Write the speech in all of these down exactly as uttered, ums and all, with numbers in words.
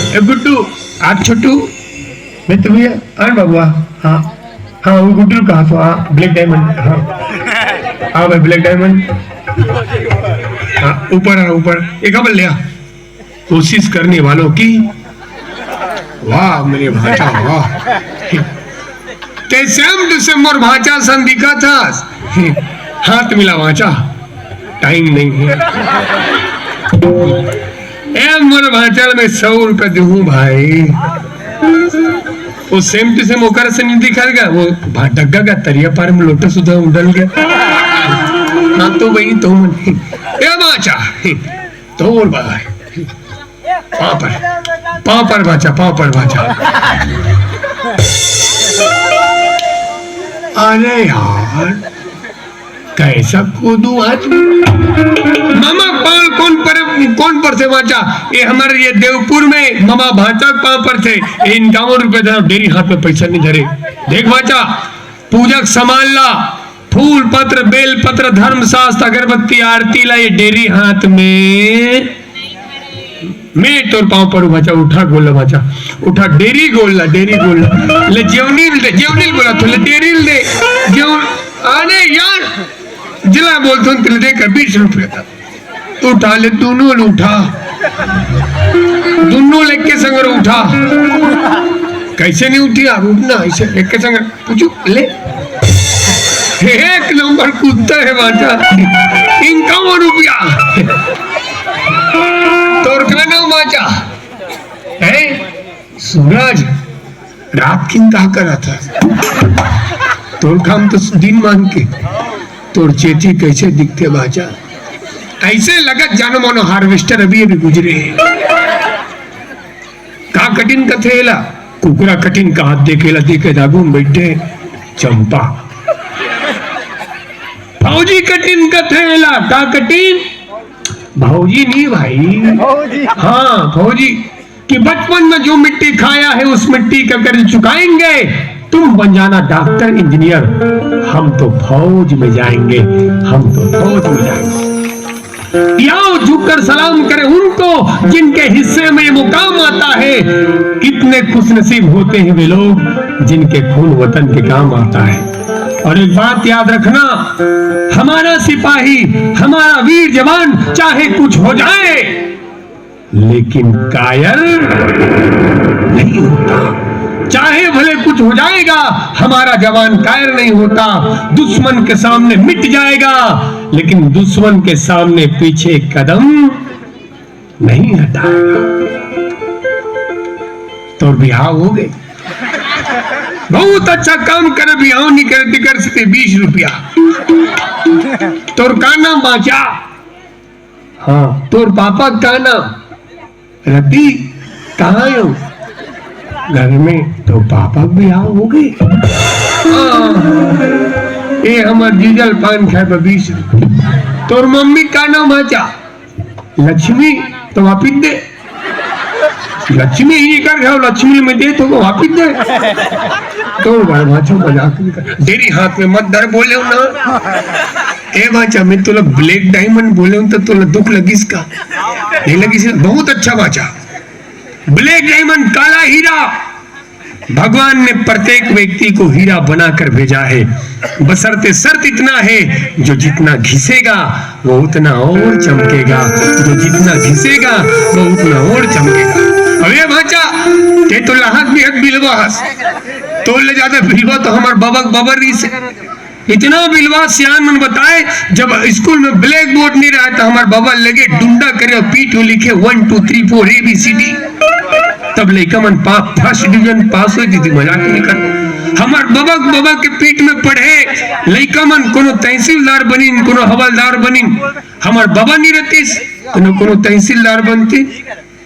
ए गुड्डू, आ छोटू, मैं तुम्हें, हाँ बाबुआ, हाँ, हाँ, वो गुड्डू कहा तो, हाँ, ब्लैक डायमंड, हाँ, हाँ भाई, ब्लैक डायमंड, हाँ, ऊपर आ, ऊपर, एक खबर लिया, कोशिश करने वालों की, वाह मेरे भाचा, वाह, ते सेम टू सेम मोर भाचा सन दिखा था, हाथ मिला भाचा, टाइम नहीं है। ए मोर भांचा ल मैं सौ रुपया देहूं भाई। वो सेम टू सेम ओकर से नहीं दिखा गा, वो भा-, डग्गा का तरिया पार में लोटा सुधा उडल गया। हाँ तो वही तो मन। ए भांचा, तो बोल भाई। पापड़, पापड़ भांचा, पापड़ भांचा। अरे यार, कैसा कूदू आज। ममा पाल कौन पर, कौन पर से बांचा? ये हमारे ये देवपुर में ममा भांचा पांव पर थे। ये इनकावन रुपए धरा, डेरी हाथ में पैसा नहीं धरे। देख बांचा, पूजा के सामान ला, फूल पत्र, बेल पत्र, धर्म शास्त्र, अगरबत्ती, आरती ला, ये डेरी हाथ में। मैं तोर पांव पड़ू भांचा, उठा गोल्ला भांचा, उठा डेरी गोल्ला, डेरी गोल्ला। ले जेवनी ल दे, जेवनी ल बोला तू, ले डेरी ल दे। जेवन, अरे यार, जिला बोलथों तिल दे कर बीस रुपया था। उठा ले, दोनों ल उठा, दोनों ल एक के संग उठा। कैसे नहीं उठी यार, उठना ऐसे एक के संग। पूछू, ले। एक नंबर कुत्ता है बांचा। इनकावन रुपया। तोर का नाम बांचा? हैं? सूरज, रात किन का करा था? तोर काम तो दिन मान के। तोर चेती कैसे दिखते बांचा? ऐसे लगत जानो मानो हार्वेस्टर अभी अभी गुजरे हैं। का कटिन कथे एला? कुकरा कटिन का हाथ देखे ला, देखे दागू में बैठे चंपा। भौजी कटिन कथे एला, का कटिन? भौजी नहीं भाई। भौजी। हाँ, भौजी। कि बचपन में जो मिट्टी खाया है, उस मिट्टी का कर्ज चुकाएंगे। तुम बन जाना डॉक्टर, इंजीनियर, हम तो फौज में जाएंगे, हम तो फौज में जाएंगे। आओ झुककर सलाम करें उनको जिनके हिस्से में ये मुकाम आता है। कितने खुशनसीब होते हैं वे लोग जिनके खून वतन के काम आता है। और एक बात याद रखना, हमारा सिपाही, हमारा वीर जवान चाहे कुछ हो जाए, लेकिन कायर नहीं होता। चाहे भले कुछ हो जाएगा, हमारा जवान कायर नहीं होता। दुश्मन के सामने मिट जाएगा, लेकिन दुश्मन के सामने पीछे कदम नहीं हटाएगा। तोर बिहाव हो गए, बहुत अच्छा काम करे, बिहाव नहीं करे, तिकर से बीस रुपया। तोर का नाम बांचा? हाँ, तोर पापा का नाम? रति, कहाँ हो? घर में। तो पापा के बिहाव हो गए। हाँ, ये हमर जीजल पान खाए पर बीस रुपया। तोर मम्मी का नाम बांचा? लक्ष्मी। तो वापिस दे। लक्ष्मी ही कर खाओ, लक्ष्मी में दे तो वापिस दे। तो भाई बांचा मजाक नहीं कर, डेरी हाथ में मत धर बोले हो ना। ए बांचा, मैं तोला ब्लैक डायमंड बोले हूं तो तोला दुख लगिस का? नहीं लगिस ना? बहुत अच्छा बांचा। ब्लैक डायमंड, काला हीरा। भगवान ने प्रत्येक व्यक्ति को हीरा बनाकर भेजा है, बशर्ते शर्त इतना है, जो जितना घिसेगा वो उतना और चमकेगा, जो जितना घिसेगा वो उतना और चमकेगा। अबे भांचा, ते तो लाहक भी हक बिलवा हस। तोर ले ज्यादा बिलवा तो हमर बबक बबर रहिसे। इतना बिलवा सियान मन बताए, जब स्कूल में blackboard नहीं रहा, तो हमर बबा लगे डुंडा करे अउ पीठ में लिखे one two three four A B C D। तब लइका मन पा-, first division पास हो जाती, मजाक नहीं कर। हमर बबक बबा के पीठ में पढ़े लइका मन, कोनो तहसीलदार बनिन, कोनो हवलदार बनिन। हमर बबा नहीं रहतीस, तो न कोनो तहसीलदार बनती,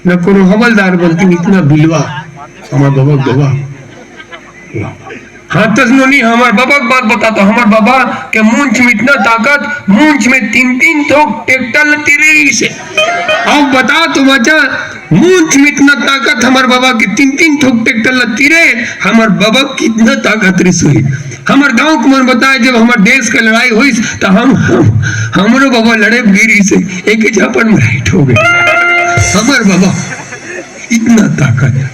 न कोनो हवलदार बनती, इतना बिलवा हमर बबक बबा। हाँ, तस नोनी, हमर बबा के बात बता तो, हमर बबा के मूंछ में इतना ताकत, मूंछ में तीन तीन ठोक ट्रैक्टर ल तीरे रहिसे। अब बता तो भांचा, मूंछ में इतना ताकत, हमर बबा के तीन तीन ठोक ट्रैक्टर ल तीरे, हमर बबा के इतना ताकत रहिस होही। हमर गांव के मन बताए, जब हमर देश के लड़ाई होइस, त हम, हम, हमरो बबा लड़े गिरिस हे, एक झापड़ में राइट हो गए। हमर बबा इतना ताकत,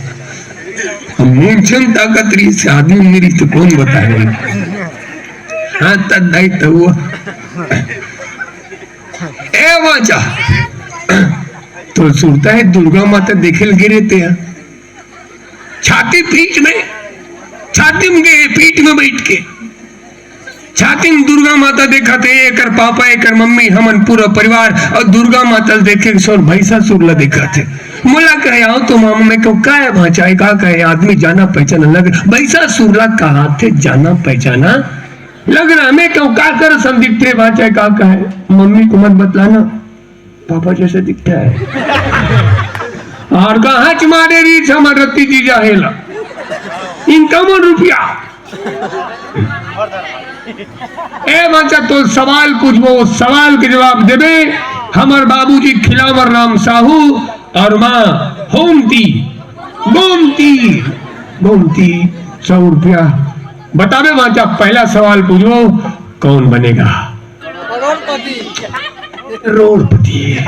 अब मूंछ में ताकत रहिस हे, आदमी में रहिस हे, तो कौन बताए? हाँ, तद दाई तो हुआ। ए भांचा, तो सुरता हे दुर्गा माता देखे ल गिरे ते ह। छाती पीठ में, छाती में गए, पीठ में बैठ के। छाती में दुर्गा माता देखत हे, एकर पापा, एकर मम्मी, हमन पूरा परिवार, अउ दुर्गा माता ल देखे के सोर भैंसासुर ला देखत हे। मोला कहे, "आओ तो मामा।" मैं कहूँ, "का हे भांचा?" "का कहे, आदमी जाना पहचाना लग, भैंसासुर ला कहाथे जाना पहचाना लग रहा।" मैं कहूँ, "का कर संदीप थे भांचा, का कहे?" "मम्मी को मत बतलाना।" पापा जैसे दिखता है। और कहाँ च मारे रहिस हमर रत्ती जीजा हेला। इनका मन रुपया। ए बच्चा, तो सवाल पूछबो, सवाल के जवाब देबे। हमर बाबूजी खिलावर राम साहू और माँ होमती, गोमती, गोमती, सौ रुपया। बताबे बच्चा, पहला सवाल पूछबो, कौन बनेगा? करोड़पति।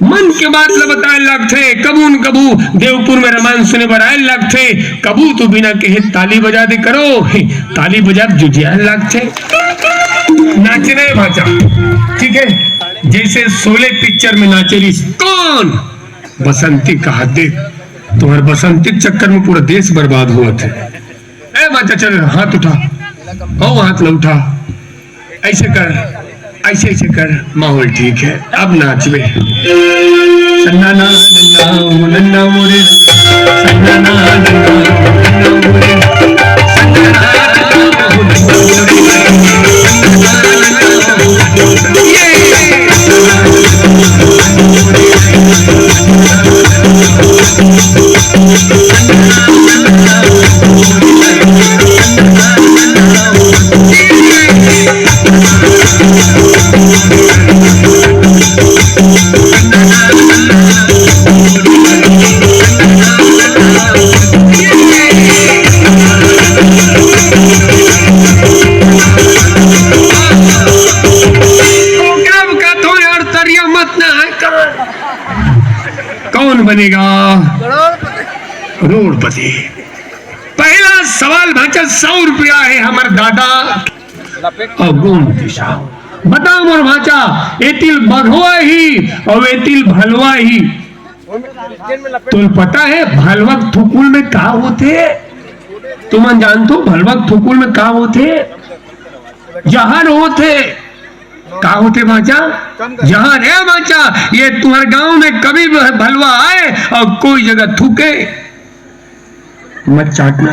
मन के बात ल बताए लगथे, कभू न कभू देवपुर में रामायण सुने बर आए लगथे, कभू तो बिना कहे ताली बजा दे करो, ताली बजा जुजियाए लगथे। नाचने भांचा, ठीक है, जैसे शोले पिक्चर में नाचे रहिस, कौन? बसंती कहा दे, तुम्हारे बसंती के चक्कर में पूरा देश बर्बाद हुआ था। ए भांचा, चल, हाथ उठा, ओ, हाथ ला उठा, ऐसे कर, ऐसे, ऐसे कर, माहौल ठीक है, अब नाच बे। सन्ना ना, नन्ना, ओ नन्ना मोरे, सन्ना ना, नन्ना, ओ नन्ना मोरे, सन्ना ना, नन्ना, ओ नन्ना मोरे, सन्ना ना, नन्ना, ओ नन्ना मोरे। ये। क्या कहते हो यार, तरिया मत ना है कहाँ? कौन बनेगा? करोड़पति। पहला सवाल भांचा, सौ रुपया है हमर दादा। अउ गोमती साहू, बता मोर भांचा, एतिल बघवा ही अउ एतिल भलवा ही। तोल पता है भलवा के थुकुल में का होथे? तुमन जानथो भलवा के थुकुल में का होथे? जहर होथे। का होथे भांचा? जहर। ए भांचा, ये तुम्हारे गांव में कभी भी भलवा आए और कोई जगह थूके, मत चाटना।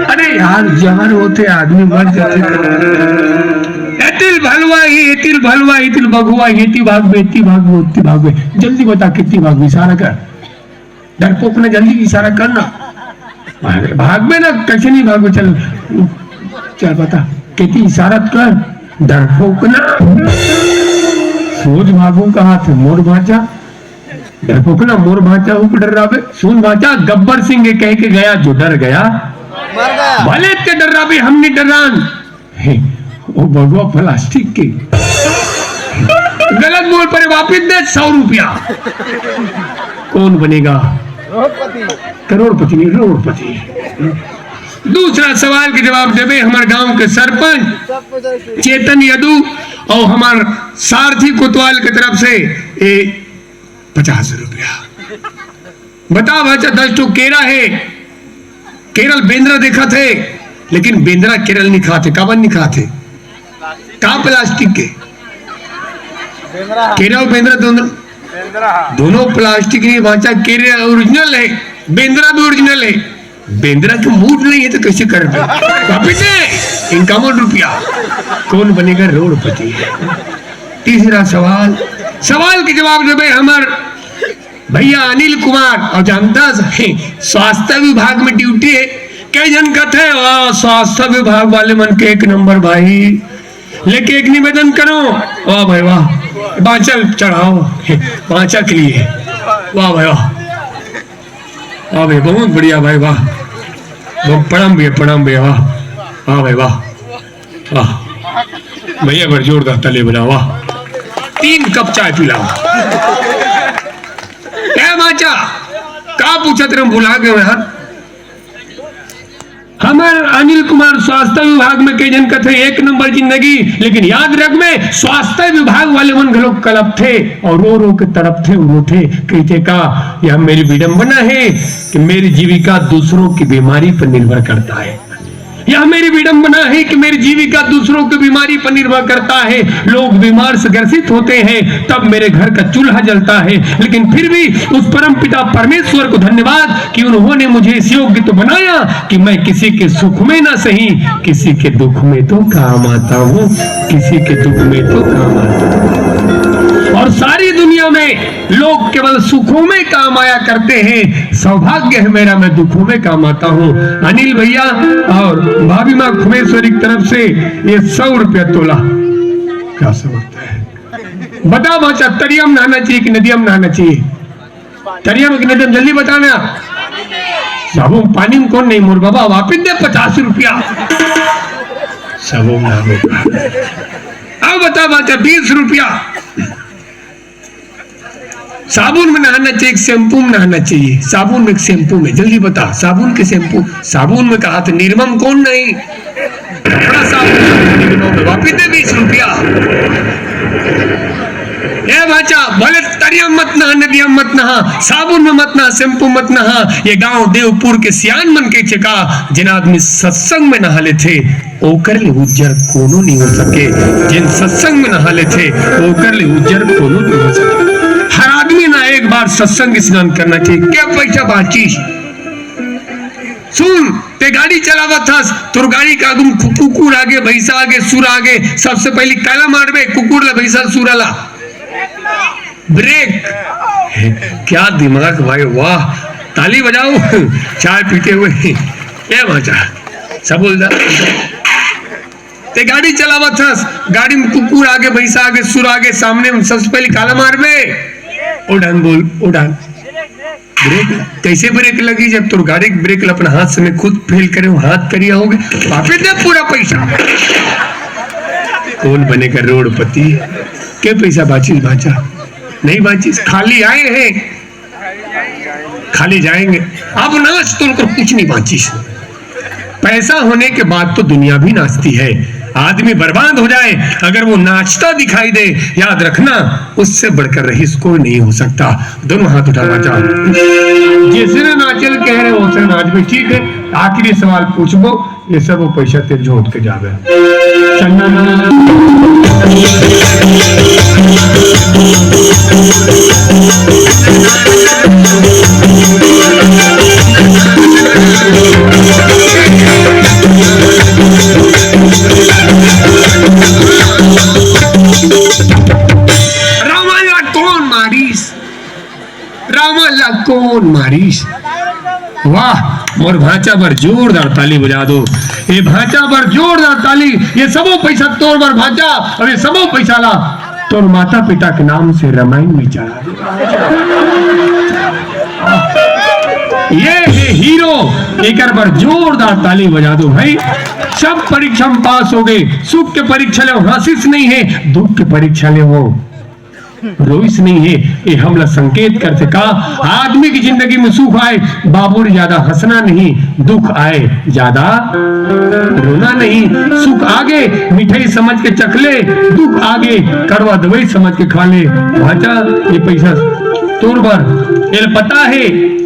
अरे यार, जहर होथे, आदमी मर जाथे। एतिल भलवा ही, एतिल भलवा, एतिल बघवा, एती भागबे, एती भागबे, ओती भागबे। जल्दी बता, कितनी भागबे? इशारा कर। डरपोक ना, जल्दी इशारा कर ना। भाग, भागबे ना, कैसे नहीं भागबे? चल, चल बता, केती इशारा कर, डरपोक ना। सोच भागू कहा थे, मोर भांचा। डरपोक ना, मोर भांचा, ऊपर डर्राबे। सुन भांचा, गब्बर सिंह ये कह के गया, जो डर गया। मर गया। भले ते डर्राबे, हम नहीं डर्रान। हे, ओ बघवा प्लास्टिक के। गलत बोल परे, वापिस दे सौ रुपया। कौन बनेगा? करोड़पति। करोड़पति नहीं, रोड़पति। दूसरा सवाल के जवाब देबे हमर गांव के सरपंच चेतन यदु और हमर सारथी कोतवाल के तरफ से ए पचास रुपया। बता भांचा, दस ठो केरा हे, केरल बेंदरा देखत हे, लेकिन बेंदरा केरल नहीं खाते। काबर नहीं खाते? का प्लास्टिक के? केरा और बेंदरा दोनों, दोनों प्लास्टिक नहीं भांचा। केरा ओरिजिनल है, बेंदरा भी ओरिजिनल है। बेंदरा के मूड नहीं है तो कैसे कर दे? वापिस से इनकावन रुपया। कौन बनेगा रोडपति? तीसरा सवाल, सवाल के जवाब देबे हमर भैया अनिल कुमार। और जानता है, स्वास्थ्य विभाग में ड्यूटी है। कई झन कथे, "वाह, स्वास्थ्य विभाग वाले मन के एक नंबर भाई।" लेके एक निवेदन करो, वाह भाई वाह, बांचल चढ़ाओ, बांचा के लिए, वाह भाई वाह, वाह भाई, बहुत बढ़िया भाई वाह, बहुत प्रणाम भैया, प्रणाम भैया, वाह, वाह भाई वाह, वाह भैया, बड़ जोरदार ताली बजाओ, वाह, तीन कप चाय पिलाओ। ए बांचा, का पूछत रहे, भुला गए यार। हमर अनिल कुमार स्वास्थ्य विभाग में कई झन कथे एक नंबर जिंदगी, लेकिन याद रखबे, स्वास्थ्य विभाग वाले मन घलो कलपथे और रो रो के तड़पथे, रोथे, कहिथे का, यह मेरी विडंबना है कि मेरी जीविका दूसरों की बीमारी पर निर्भर करता है। यह मेरी विडंबना है कि मेरी जीविका दूसरों की बीमारी पर निर्भर करता है। लोग बीमार से ग्रसित होते हैं, तब मेरे घर का चूल्हा जलता है, लेकिन फिर भी उस परम पिता परमेश्वर को धन्यवाद कि उन्होंने मुझे इस योग्य तो बनाया कि मैं किसी के सुख में ना सही, किसी के दुख में तो काम आता हूँ, किसी के दुख में तो काम आता हूँ। और सारी दुनिया में लोग केवल सुखों में काम आया करते हैं, सौभाग्य है मेरा, मैं दुखों में काम आता हूँ। अनिल भैया और भाभी माँ खुमेश्वरी की तरफ से ये सौ रुपया तोला। क्या समझता है? बता बांचा, तरिया में नहाना चाहिए कि नदिया में नहाना चाहिए? तरिया में कि नदिया में? जल्दी बताना। साबुन पानी में कौन नहीं मोर बाबा, वापिस दे पचास रुपया। साबुन में नहाना। अब बता बांचा, बीस रुपया। साबुन में नहाना चाहिए कि शैम्पू में नहाना चाहिए? साबुन में कि शैम्पू में? जल्दी बता, साबुन के शैम्पू? साबुन में कहा तो निर्मम कौन नहीं? कपड़ा साफ करना है निर्मम में, वापिस दे बीस रुपया। ए बांचा, भले तरिया मत नहा, नदिया मत नहा, साबुन में मत नहा, शैम्पू मत नहा। ये गांव देवपुर के सियान मन कहिथे का, जेन आदमी सत्संग में नहा लेथे, ओकर ले उज्जर कोनो नहीं हो सके। जेन सत्संग में नहा लेथे, ओकर ले उज्जर कोनो नहीं हो सके। हर आदमी ना एक बार सत्संग स्नान करना चाहिए। क्या पैसा बांचिस? सुन, ते गाड़ी चलावत हस, तोर गाड़ी के आगू में कु-, कुकुर आगे, भैंसा आगे, सुर आगे, सबसे पहली काला मारबे, कुकुर ला, भैंसा ला, सुर ला? ब्रेक। क्या दिमाग भाई, वाह, ताली बजाओ। चाय पीते हुए, ए बांचा, सब बोल जा। ते गाड़ी चलावत हस, गाड़ी में कुकुर आगे, भैंसा आगे, सुर आगे, सामने में सबसे पहले काला मारबे, उड़ान बोल, उड़ान। ब्रेक कैसे ब्रेक लगी, जब तोर गाड़ी के ब्रेक ला अपन हाथ से में खुद फेल करे हो, हाथ करिया हो गए, वापिस दे पूरा पैसा। कौन बनेगा रोडपति? के पैसा बांचिस बांचा? नहीं बांचिस, खाली आए हैं, खाली जाएंगे। अब नाच तो उनको कुछ नहीं बांचिस। पैसा होने के बाद तो दुनिया भी नाचती है। आदमी बर्बाद हो जाए, अगर वो नाचता दिखाई दे, याद रखना, उससे बढ़कर रईस कोई नहीं हो सकता। दोनों हाथ उठा नाचा। जिसने नाचे ल कहे रहे, उसने नाच भी ठीक है। आखिरी सवाल पूछबो, ये सब वो पैसा ते जोत के जावे। चंदन। रामा ला कौन मारिस? रामा ला कौन मारिस? वाह, मोर भांचा बर जोरदार ताली बजा दो। ये भांचा बर जोरदार ताली। ये सबो पैसा तोर बर भांचा, और ये सबो पैसा ला तोर माता पिता के नाम से रामायण में चढ़ा दे। ये है हीरो, एकर बर जोरदार ताली बजा दो भाई। सब परीक्षा में पास हो गए, सुख के परीक्षा ले हो, हासिस नहीं है, दुख के परीक्षा ले हो, रोइस नहीं है। ये हमला संकेत करथे का, आदमी की जिंदगी में सुख आए, बाबू रे ज्यादा हंसना नहीं, दुख आए ज्यादा रोना नहीं। सुख आगे मिठाई समझ के चख ले, दुख आगे कड़वा दवाई समझ के खा ले। भांचा, ये पैसा तोर बर एला पता हे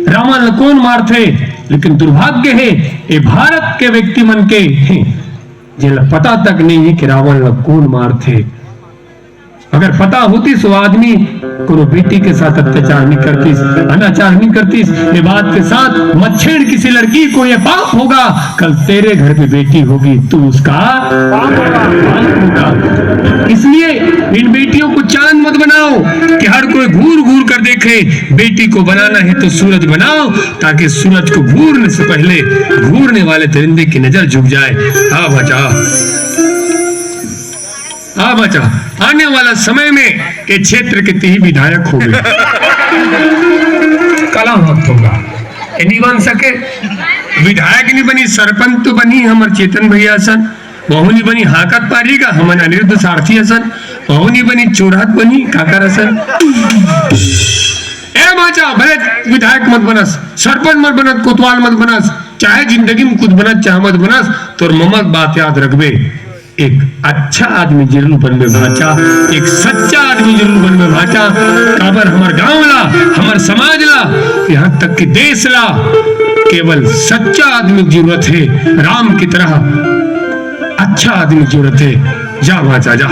रावण ल कोन मारथे, लेकिन दुर्भाग्य हे ए भारत के व्यक्ति मन के, हे, जेला पता तक नहीं हे कि रावण ल कोन मारथे। अगर पता होतिस, वो आदमी कोनो बेटी के साथ अत्याचार नहीं करतिस, अनाचार नहीं करतिस। ये बात के साथ मत छेड़ किसी लड़की को, ये पाप होगा, कल तेरे घर पे बेटी होगी, तू उसका पाप होगा। इसलिए इन बेटियों को चांद मत बनाओ कि हर कोई घूर घूर कर देखे। बेटी को बनाना है तो सूरज बनाओ, ताकि सूरज को घूरने से पहले घूरने वाले दरिंदे की नजर झुक जाए। हाँ बचा। हाँ बचा, आने वाला समय में ये क्षेत्र के तिही विधायक होगे। कला मत होगा, ये नहीं बन सके, विधायक नहीं बनी, सरपंच तो बनी हमर चेतन भैया असन, वहू नहीं बनी हाकत पारी का हमन अनिरुद्ध सारथी असन, वहू नहीं बनी चोरहत बनी काकर असन। ए बाचा, भले विधायक मत बनस, सरपंच मत बनस, कोतवाल मत बनस, चाहे जिंदगी में कुछ बनस, चाहे मत बनस, तोर ममक बात याद रखबे। एक अच्छा आदमी जरूर बनबे भांचा, एक सच्चा आदमी जरूर बनबे भांचा। काबर हमर गांव ला, हमर समाज ला, यहाँ तक कि देश ला केवल सच्चा आदमी की जरूरत है, राम की तरह अच्छा आदमी की जरूरत है। जा भांचा जा।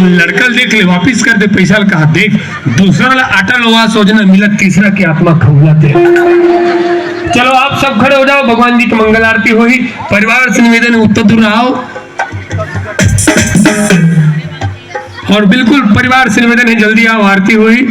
लड़का ल देख ले, वापिस कर दे पैसा ल, कहा देख, दूसरा ला आटा लोवा सोजना मिलत, तीसरा की आत्मा खौलत हे। चलो, आप सब खड़े हो जाओ, भगवान जी की मंगल आरती होही। परिवार से निवेदन हे, उत्तर दूर आओ। और बिल्कुल परिवार से निवेदन हे, जल्दी आओ, आरती होही।